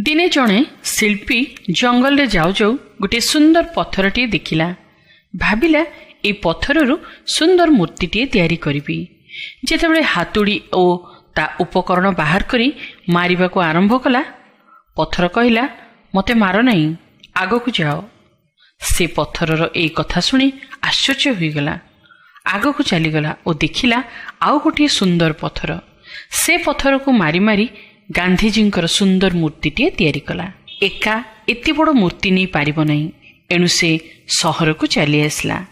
ଦିନେ ଜଣେ ଶିଳ୍ପୀ ଜଙ୍ଗଲରେ ଯାଉ ଯାଉ ଗୋଟିଏ ସୁନ୍ଦର ପଥରଟିଏ ଦେଖିଲା। ଭାବିଲା, ଏଇ ପଥରରୁ ସୁନ୍ଦର ମୂର୍ତ୍ତିଟିଏ ତିଆରି କରିବି। ଯେତେବେଳେ ହାତୁଡ଼ି ଓ ତା ଉପକରଣ ବାହାର କରି ମାରିବାକୁ ଆରମ୍ଭ କଲା, ପଥର କହିଲା, "ମୋତେ ମାର ନାହିଁ, ଆଗକୁ ଯାଅ।" ସେ ପଥରର ଏଇ କଥା ଶୁଣି ଆଶ୍ଚର୍ଯ୍ୟ ହୋଇଗଲା। ଆଗକୁ ଚାଲିଗଲା ଓ ଦେଖିଲା ଆଉ ଗୋଟିଏ ସୁନ୍ଦର ପଥର। ସେ ପଥରକୁ ମାରି ମାରି ଗାନ୍ଧିଜୀଙ୍କର ସୁନ୍ଦର ମୂର୍ତ୍ତିଟିଏ ତିଆରି କଲା। ଏକା ଏତେ ବଡ଼ ମୂର୍ତ୍ତି ନେଇ ପାରିବ ନାହିଁ, ଏଣୁ ସେ ସହରକୁ ଚାଲି ଆସିଲା।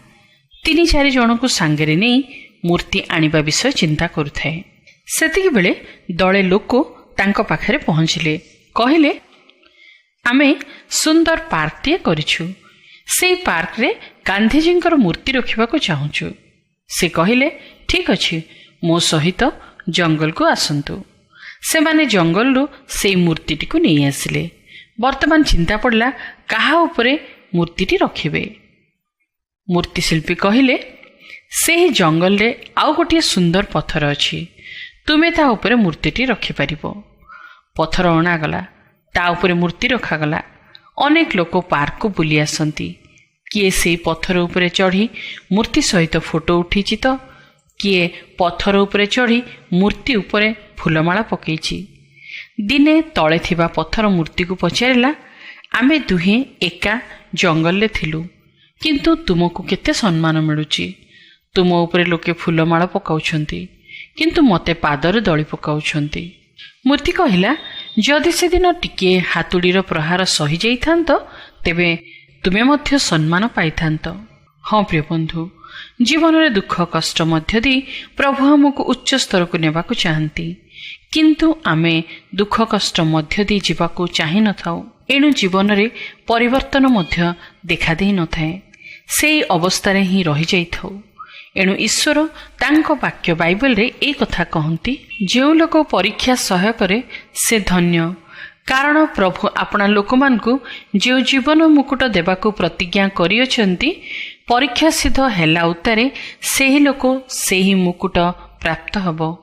ତିନି ଚାରି ଜଣଙ୍କୁ ସାଙ୍ଗରେ ନେଇ ମୂର୍ତ୍ତି ଆଣିବା ବିଷୟ ଚିନ୍ତା କରୁଥାଏ, ସେତିକିବେଳେ ଦଳେ ଲୋକ ତାଙ୍କ ପାଖରେ ପହଞ୍ଚିଲେ। କହିଲେ, "ଆମେ ସୁନ୍ଦର ପାର୍କଟିଏ କରିଛୁ। ସେଇ ପାର୍କରେ ଗାନ୍ଧିଜୀଙ୍କର ମୂର୍ତ୍ତି ରଖିବାକୁ ଚାହୁଁଛୁ।" ସେ କହିଲେ, "ଠିକ୍ ଅଛି, ମୋ ସହିତ ଜଙ୍ଗଲକୁ ଆସନ୍ତୁ।" ସେମାନେ ଜଙ୍ଗଲରୁ ସେଇ ମୂର୍ତ୍ତିଟିକୁ ନେଇ ଆସିଲେ। ବର୍ତ୍ତମାନ ଚିନ୍ତା ପଡ଼ିଲା, କାହା ଉପରେ ମୂର୍ତ୍ତିଟି ରଖିବେ? ମୂର୍ତ୍ତିଶିଳ୍ପୀ କହିଲେ, "ସେହି ଜଙ୍ଗଲରେ ଆଉ ଗୋଟିଏ ସୁନ୍ଦର ପଥର ଅଛି। ତୁମେ ତା ଉପରେ ମୂର୍ତ୍ତିଟି ରଖିପାରିବ।" ପଥର ଅଣାଗଲା, ତା ଉପରେ ମୂର୍ତ୍ତି ରଖାଗଲା। ଅନେକ ଲୋକ ପାର୍କକୁ ବୁଲି ଆସନ୍ତି। କିଏ ସେଇ ପଥର ଉପରେ ଚଢ଼ି ମୂର୍ତ୍ତି ସହିତ ଫଟୋ ଉଠିଛି ତ କିଏ ପଥର ଉପରେ ଚଢ଼ି ମୂର୍ତ୍ତି ଉପରେ ଫୁଲମାଳ ପକେଇଛି। ଦିନେ ତଳେ ଥିବା ପଥର ମୂର୍ତ୍ତିକୁ ପଚାରିଲା, "ଆମେ ଦୁହେଁ ଏକା ଜଙ୍ଗଲରେ ଥିଲୁ, କିନ୍ତୁ ତୁମକୁ କେତେ ସମ୍ମାନ ମିଳୁଛି। ତୁମ ଉପରେ ଲୋକେ ଫୁଲମାଳ ପକାଉଛନ୍ତି, କିନ୍ତୁ ମୋତେ ପାଦରେ ଦଳି ପକାଉଛନ୍ତି।" ମୂର୍ତ୍ତି କହିଲା, "ଯଦି ସେଦିନ ଟିକିଏ ହାତୁଡ଼ିର ପ୍ରହାର ସହିଯାଇଥାନ୍ତ, ତେବେ ତୁମେ ମଧ୍ୟ ସମ୍ମାନ ପାଇଥାନ୍ତ।" ହଁ ପ୍ରିୟ ବନ୍ଧୁ, ଜୀବନରେ ଦୁଃଖ କଷ୍ଟ ମଧ୍ୟ ଦେଇ ପ୍ରଭୁ ଆମକୁ ଉଚ୍ଚ ସ୍ତରକୁ ନେବାକୁ ଚାହାନ୍ତି। କିନ୍ତୁ ଆମେ ଦୁଃଖ କଷ୍ଟ ମଧ୍ୟ ଦେଇ ଯିବାକୁ ଚାହିଁନଥାଉ। ଏଣୁ ଜୀବନରେ ପରିବର୍ତ୍ତନ ମଧ୍ୟ ଦେଖାଦେଇ ନଥାଏ, ସେଇ ଅବସ୍ଥାରେ ହିଁ ରହିଯାଇଥାଉ। ଏଣୁ ଈଶ୍ୱର ତାଙ୍କ ବାକ୍ୟ ବାଇବଲରେ ଏଇ କଥା କହନ୍ତି, "ଯେଉଁ ଲୋକ ପରୀକ୍ଷା ସହ୍ୟ କରେ, ସେ ଧନ୍ୟ। କାରଣ ପ୍ରଭୁ ଆପଣା ଲୋକମାନଙ୍କୁ ଯେଉଁ ଜୀବନ ମୁକୁଟ ଦେବାକୁ ପ୍ରତିଜ୍ଞା କରିଅଛନ୍ତି, ପରୀକ୍ଷା ସିଦ୍ଧ ହେଲା ଉତ୍ତାରେ ସେହି ଲୋକ ସେହି ମୁକୁଟ ପ୍ରାପ୍ତ ହେବ।"